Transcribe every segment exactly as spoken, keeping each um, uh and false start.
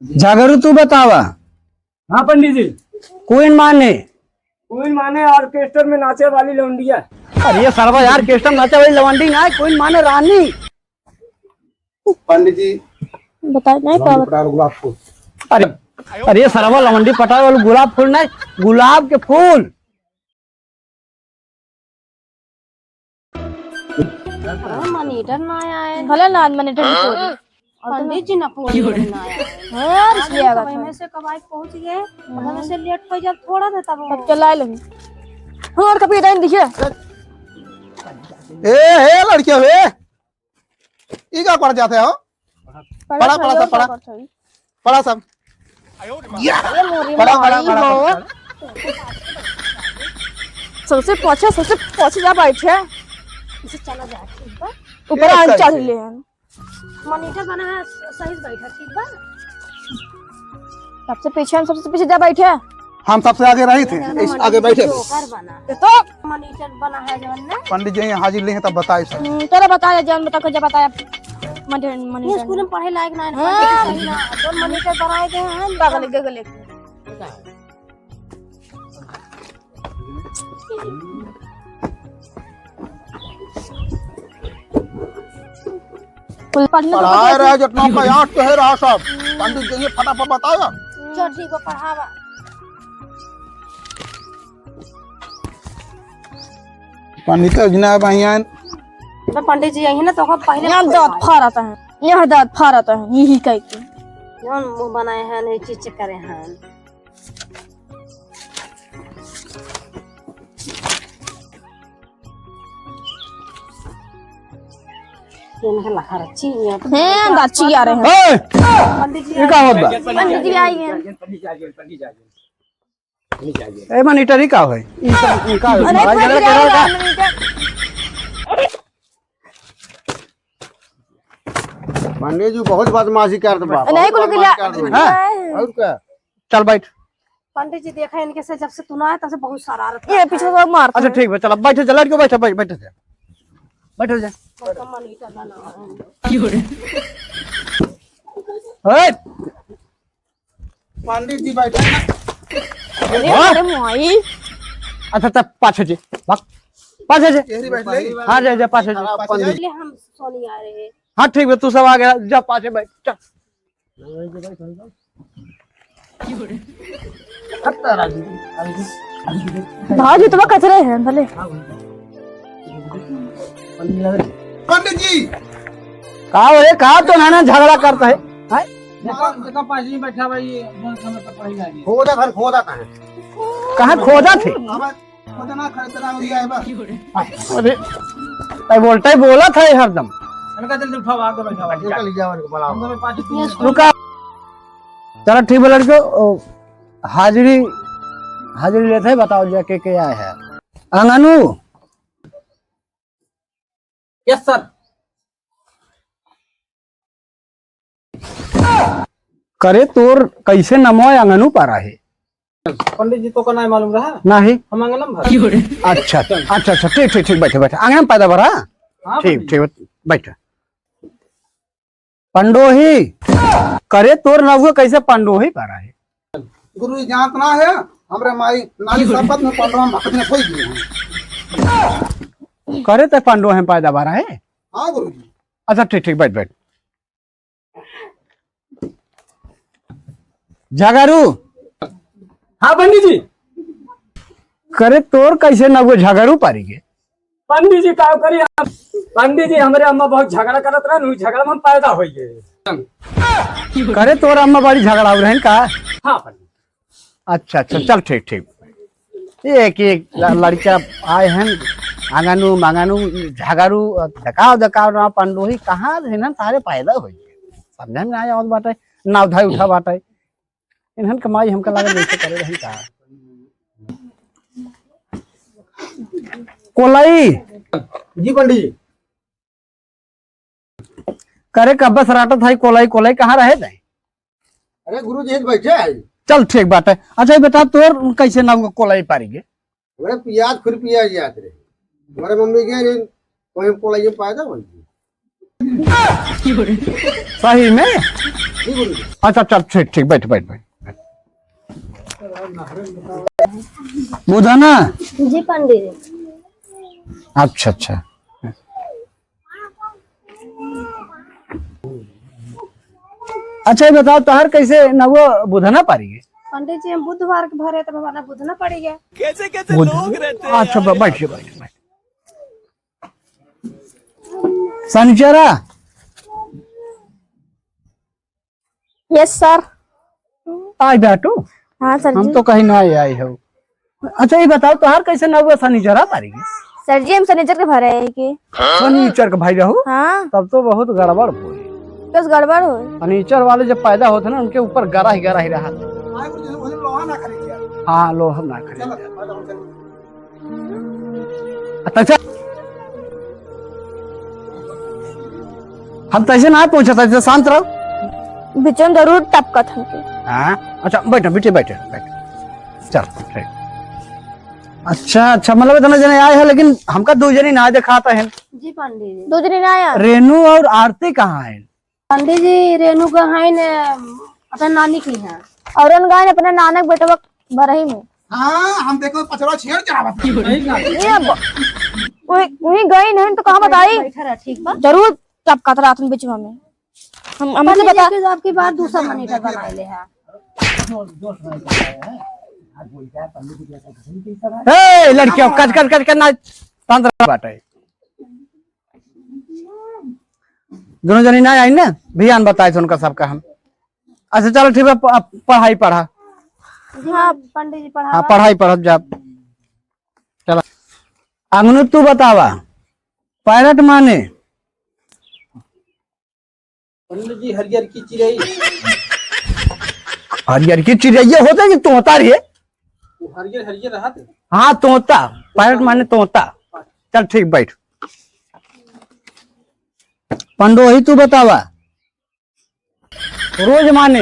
झगरू तू बतावा। हाँ पंडित जी। Queen माने? Queen माने orchestra में नाचे वाली लौंडिया। अरे ये सरवा यार, orchestra में नाचे वाली लौंडी ना है, queen माने रानी। पंडित जी, बताए नहीं लौंडी पावत। पटाए वाला गुलाब फूल। अरे, अरे ये सरवा लौंडी पटाए वाला गुलाब फूल नहीं, गुलाब के फूल। अरे, monitor ना आए। भले ना, monitor नहीं खोली। पंडित जी ना फोन ना आए। हाँ, इसलिए आ गया था। समय से कब आए पहुँच गए, समय से late हो जाए, थोड़ा देर तब तब चला लेंगे। हाँ, और कभी इधर दिखे। ए, हे लड़कियों, हे। ई का कर जाते हो? पढ़ा, पढ़ा, पढ़ा, सब पढ़ा। पढ़ा। पढ़ा सब। अरे मोरी पढ़ा, पढ़ा, माई पढ़ा, हो। पढ़ा। सबसे पाछे, सबसे पाछे जा बैठे। इसे चला जा, ठीक बा? ऊपर ये आन कैसे? चढ़ ले हैं। Monitor बना है, सही से बैठा, ठीक बा? सबसे पीछे, हम सबसे पीछे जा बैठे। हम सबसे आगे रही थे, इधर इस आगे बैठे थे। जोकर बना। ये तो monitor बना है जवन ना। पंडित जी यहाँ हाजिर ले हैं तब बताए सब। हम्म, चलो बताया जान, बता के जब बताया। मनिटर, ये मनिटर। स्कूल में पढ़े लायक ना है, हाँ। पंडित जी ना, जौन monitor बनाए गए हैं, पागल, गगल एक। कुल पढ़ने तो पढ़ाए बच्चे रहे, जितना प्रयास कहे रहा सब। पंडित जी ये फटाफट बताया। चल ठीक बा, पढ़ावा। पंडित जी ना भैया। तो पंडित जी यही ना तो ओकर पहले यहाँ दांत फाड़त है, यहाँ दांत फाड़त है, यही कह के। कौन मुंह बनाए हैं, नहीं चीच करे हैं। ये ना लखा रची, ये तो हैं, गाची आ रहे हैं। ए! पंडित जी ये का होत बा? पंडित जी आई हैं। ए, monitor ही का होई? ई सब, ई का होई? अरे, लड़ाई झगड़ा कर रहा है का? पंडित जी बहुत बदमाशी करत बा, नहीं, बहुत कुल बदमाशी करत बा। हाँ? और का? चल बैठ। पंडित जी, देखा, इनके से जब से तू ना आया, तब से बहुत शरारत ये करता पीछे है। से मार अच्छा, ठीक बा, चल, अब बैठ जा, लड़कियों, बैठ, बैठ, बैठ जा। बैठ जा। बहुत monitor बना है। ओए! पंडित जी बैठे हैं। अरे, हाँ? अरे माई। अच्छा, तब पाछे जे, भाग। पाछे जे। यही बैठ ले। हाँ, जा, जा, पाछे जे। पाछे जा। पहले हम सोनी आ रहे हैं। हाँ, ठीक है, तू सब आ गया, जा पाछे बैठ, चल। भाजी, तुम कचरे हैं, भले। पंडित जी। का हो रे, का तो नाना झगड़ा करता है? हैं? देखो, देखो, पास ही बैठा भाई, ये कौन सा मतलब पढ़ी जा रही है? खोदा घर, खोदा कहाँ है? कहाँ खोदा थे? अब खोदा ना खरीदना हो गया है बस। अरे, तै बोलता ही बोला था ये हरदम। इनका जल्दी उठाओ, आगे बैठा भाई। इनका ले जाओ, इनको बुलाओ। हम तो पास ही रुका। चलो ठीक बा लड़के, ओ, हाजिरी, हाजिरी लेते हैं, बताओ जा के, के आए हैं। अंगनू। Yes sir। करे तोर कैसे नमो अंगनू पारा है? पंडित जी तो का नाम मालूम रहा? नहीं। हम अंगनम भर। अच्छा, अच्छा, अच्छा, ठीक, ठीक, ठीक, बैठे, बैठे। अंगनम पैदा भरा? हाँ, ठीक, पंडित। ठीक, बैठे। पंडोही, करे तोर नौवे कैसे पंडोही पारा है? गुरु जी जानत ना है, हमरे माई नाली संपत में पंडवा में भक्त में सोई गई है। करे ते पंडोही में पैदा भरा है? हाँ गुरु जी। अच्छा ठीक ठीक, बैठ बैठ। झगरू। हाँ पंडित जी। करे तोर कैसे नौवे झगरू पारी के? पंडित जी, का करी हम? पंडित जी, हमरे अम्मा बहुत झगड़ा करत रहन, उही झगड़ा में हम पैदा होइ गए। करे तोर अम्मा बड़ी झगड़ाऊ रहन का? हाँ पंडित। अच्छा, अच्छा, चल ठीक, ठीक। एक, एक ल-, लड़का आए हैं, आंगनू, मांगनू, झगड़ू, दकाव, दकाव ना पंडोही, कहाँ से ना सारे पैदा होइ गए? समझ में ना आवत बाटे, नाव धाई उठा बाटे। इन्हन के माई हमका लागल जैसे करे रही का। कोलाई। जी पंडित जी। करे कब्बे से राटत है कोलाई, कोलाई कहाँ रहे तै? अरे गुरु जी, बैठे हैं। चल ठीक बात है। अच्छा ये बता तोर कैसे नाम कोलाई पारी के? हमरे पियाज खुरपिया जात रहे। हमरे मम्मी के रे, कोई कोलाई पैदा होई। सही में? अच्छा, चल, ठीक, ठीक, बैठ, बैठ, बैठ। बुधना? जी पंडित जी। अच्छा, अच्छा। अच्छा, ये बताओ, तोहर कैसे नवो बुधना पारी है? पंडित जी, हम बुधवार के भरे, तब हमारा बुधना पड़ी गया। कैसे कैसे बुध-, लोग रहते हैं अच्छा, यार। ब-, बैठ, बैठ, बैठ। शनिचरा? यस सर। आइ बैठो। हाँ सर हम जी। तो कहीं ना आए हो। अच्छा, ये बताओ, तोहार कैसे नवो शनिचरा पारी गई? सर जी, हम शनिचर के भरे है कि। शनिचर के भाई रहू? हाँ। तब तो बहुत गड़बड़ होई। बस गड़बड़ होई। शनिचर वाले जब पैदा होते ना, उनके ऊपर गरा ही गरा ही रहा। हाँ, लोहा ना खरीद। अच्छा, हम तैसे ना पहुंचा था, शांत रहो। बिचन जरूर टपकत हमके। हाँ, अच्छा, बैठो, बैठे, बैठे, बैठे। चल, ठीक। अच्छा, अच्छा, मतलब इतना जने आए हैं, लेकिन हमका दो जनी ना दिखाता है। जी पंडित जी। दो जनी ना आया। रेनू और आरती कहाँ है? पंडित जी, रेनू गहन अपने नानी की है। और उन गहन अपने नानक बेटवा बरही में। हाँ, हम देखो पचड़ा छेड़ चढ़ावत है। ये अब वही, वही गई नहीं तो कहाँ बताई? बैठा रहा, ठीक बा। जरूर टपकात रहत हन बिचवा में। हम, हमसे पंडित जी, बता। के आपकी बात दूसरा मॉनिटर बना ले है। ए, लड़कियों, कच, कच, कच, कच ना, तंत्र बाटे। दोनों जनी ना आई ना, भियान बताए थे उनका सबका हम। अच्छा, चलो ठीक है, प-, पढ़ाई पढ़ा। हाँ, पंडित जी, पढ़ा। हाँ, पढ़ाई पढ़ब जा। चला। अंगनू, तू बतावा, पैरट माने? पंडित जी, हरियर की चिड़ई। हरियर की चिड़ैया होते कि तोता रे? वो हरियर, हरियर रहत है। हाँ, तोता। पैरट माने तोता। चल ठीक, बैठ। पंडोही, तू बतावा, रोज माने?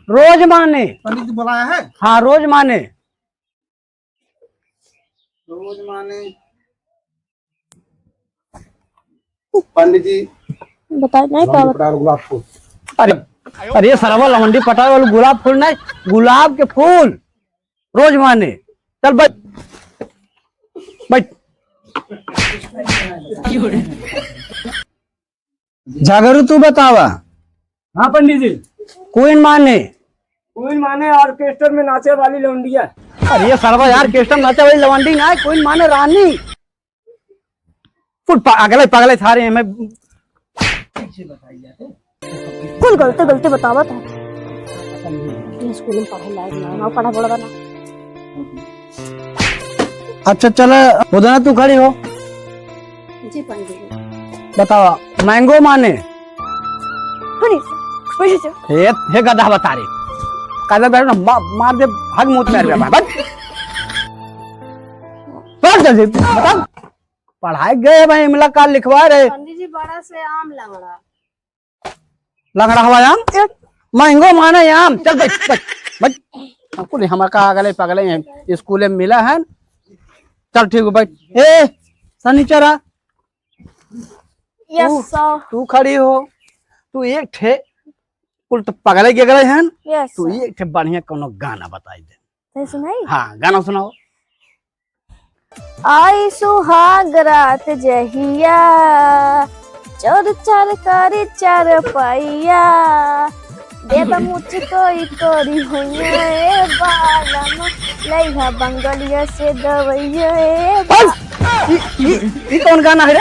रोज माने? पंडित जी बुलाया है? हाँ, रोज माने। रोज माने पंडित जी, बताए नहीं लवंडी पावत। पटावल गुलाब फूल। अरे, अरे सरवा, लवंडी पटावल गुलाब फूल नहीं, गुलाब के फूल। रोज माने। चल बैठ, बैठ। झगरू, तू बतावा। हाँ पंडित जी। क्वीन माने? क्वीन माने ऑर्केस्ट्रा में नाचे वाली लौंडिया। अरे ये सरवा यार, ऑर्केस्ट्रा में नाचे वाली लौंडी ना है, क्वीन माने रानी। फुल पागल है, पागल है सारे में। कुल गलते गलते बतावत है। ये स्कूल में पढ़े लायक ना, ना पढ़ा बड़ा बना। अच्छा चला, बुधना तू खड़ी हो। जी पंडित जी। बतावा, मैंगो माने? अरे, वही से। हे, हे गधा बता रे। कायदा बैठ ना, मा-, मार दे, भाग मुंह में आ रहा है, भाग। बैठ जल्दी, बता। पढ़ाई गए भाई, इमला का लिखवा रहे। पंडित जी, बड़ा से आम लंगड़ा। लंगड़ा हवा आम? मैंगो माने आम। चल बैठ, बैठ, बैठ। हमको नहीं, हमार का अगले पगले हैं, स्कूल में मिला है। चल ठीक है, बैठ। ए, सनीचरा। यस तू, सर। तू खड़ी हो, तू एक ठे, कुल तो पगले के गए हैं। यस तू सर। एक ठे बढ़िया कोनो गाना बताई दे। तो सुनाई? हाँ, गाना सुनाओ। आई सुहाग रात जहिया, चोर चार कारी चार पैया, दे द मुझको ई तोरी होइया ए बालम, लइहा बंगलिया से दवैया ए बा- बस! ई, ई, ई कौन गाना है रे?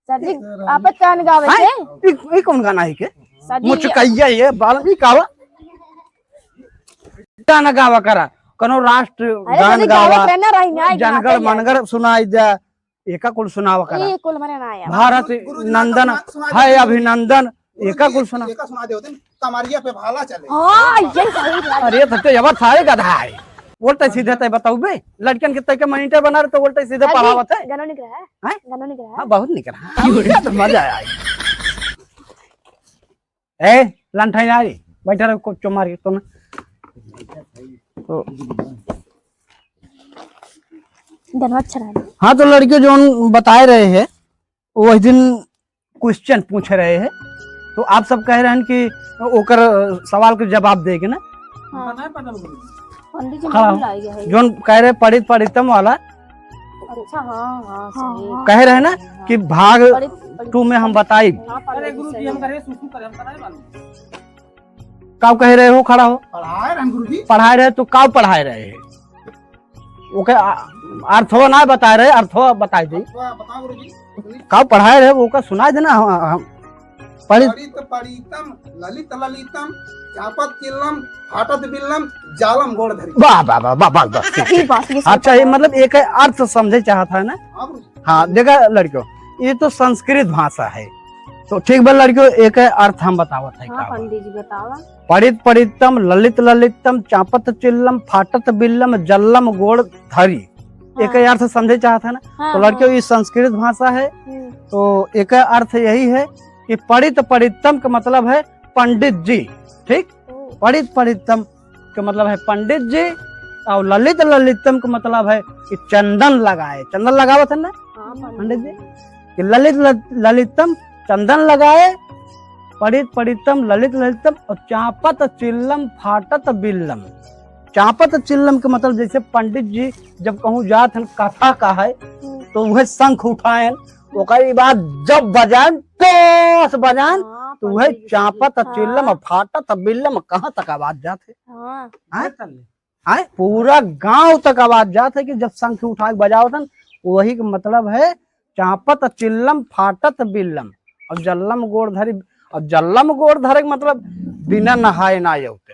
सर जी, आप कौन गावे हैं? थे? ई, ई कौन गाना है के? सर जी, मुझको ये कहिया ये बालम, ई का बा? गाना गावा करा, कौनो राष्ट्र अरे गान सर जी, गावा, गावे थे ना, रही ना, जनगण गाते हैं। मनगण सुनाई दे, एका कुल सुनावा करा। ये कुल मने ना आया। भारत गुरु जी, नंदन सुना दे, है सुना दे। अभिनंदन, गुरु एका जी, कुल सुना। एका सुना दे होते, कमरिया पे भाला चले। हाँ, ये सही बात। अरे तो ते अब सारे गधा है। उल्टा सीधे ते बताऊ बे, लड़कन के तय के मॉनिटर बना रहे तो उल्टा सीधे सर जी, पढ़ावत है। गाना निकला है? हैं? गाना निकला है? हाँ, बहुत निकला। हाँ, तो मजा आया। ए, लंठाई ना रे, बैठा रहो, को चो मार के तो ना। तो गाना अच्छा रहा। हाँ, तो लड़के जोन बताए रहे हैं, वही दिन क्वेश्चन पूछ रहे हैं, तो आप सब कह रहे हैं कि ओकर सवाल के जवाब दे के ना। हाँ। पंडित जी खड़ा हो। जोन कह रहे पढ़ित पढ़ितम वाला। अच्छा, हाँ, हाँ, सही। कह रहे ना कि भाग पढ़ित, पढ़ित, टू में हम बताई। हाँ, पंडित जी, सही है। का कह रहे हो, खड़ा हो? पढ़ाए रहे गुरुजी। पढ़ाए रहे तो का पढ़ाए रहे? ओके, आ, अर्थवा ना बताए रहे, अर्थवा बताए दे। अर्थवा बताओ गुरुजी। का पढ़ाए रहे, ओका सुनाए देना, हम, हम पढ़ी। पढ़ित पढ़ितम, ललित ललितम, चापत चिल्लम, फाटत बिल्लम, जालम गोड़ धरी। वाह, वाह, वाह, वाह, वाह, वाह, ठीक, ठीक। बस, ये सब अच्छा, ये पढ़ा। मतलब एक अर्थ समझे चाहत है ना? हाँ गुरुजी। हाँ, देखा लड़कियों, ये तो संस्कृत भाषा है, तो ठीक बा लड़कियों, एक अर्थ हम बतावत है। हाँ, का बा? पंडित जी बतावा। पढ़ित पढ़ितम, ललित ललितम, चापत चिल्लम, फाटत बिल्लम, जल्लम गोड़ धरी। हाँ। एक अर्थ समझे चाहत है ना? हाँ, तो लड़कियों, हाँ। ये संस्कृत भाषा है, हम्म। तो एक अर्थ यही है कि पढ़ित पढ़ितम का मतलब है पंडित जी, ठीक? ओ। पढ़ित पढ़ितम का मतलब है पंडित जी, और ललित ललितम का मतलब है कि चंदन लगाए, चंदन लगावत है ना हाँ, पंडित जी? कि ललित ल-, ललितम चंदन लगाए, पढ़ित पढ़ितम ललित ललितम, और चापत चिल्लम फाटत बिल्लम। चापत चिल्लम के मतलब जैसे पंडित जी जब कहूँ जात हन कथा का है, हम्म। तो वह शंख उठाएन, ओकर बाद जब बजाएन, टोस बजाएन, हाँ, तो वह पंडित जी, चापत हाँ। चिल्लम फाटत बिल्लम कहाँ तक आवाज जात है? हाँ। हाँ? आए, पूरा गांव तक आवाज जात है कि जब शंख उठा के बजावत हन, वही के मतलब है चापत चिल्लम फाटत बिल्लम। और जल्लम गोड़ धरी, और जल्लम गोड़ धरे के मतलब बिना नहाए ना आवते,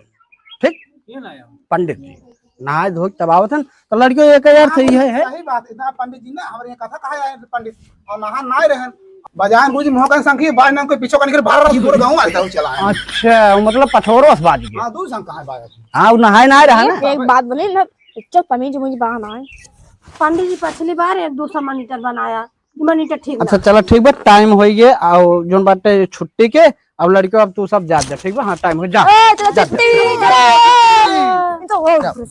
ठीक? ये ना आओ। पंडित जी नहाए धो के तब आवत हन, तो लड़कियों एक यार हाँ, सही है, है। सही बात है। इतना पंडित जी ना हमारे यहाँ कथा कहा है पंडित, और नहा ना रहन, बजाएन गुरुजी मुँह का शंखी, बाज नाम के पीछे का निकल बाहर पूरे गाँव आता हूँ चला है। अच्छा, मतलब पछोरो से बाज गए। हाँ, दो शंख कहाँ बाज? हाँ, वो नहाए ना रहा ना। एक बात बोली ना, इतना तमीज मुझे बहाना है। पंडित जी पछली बार एक दो सौ monitor बनाया, monitor ठीक अच्छा, ना। चला ठीक बा, टाइम होइ गए, और जोन बाटे छुट्टी के, अब लड़कियों अब तू सब जा, जा, ठीक बा? हाँ, टाइम हो जा। ए, चला जा, छुट्टी, जा। चला। ये तो हो, जा।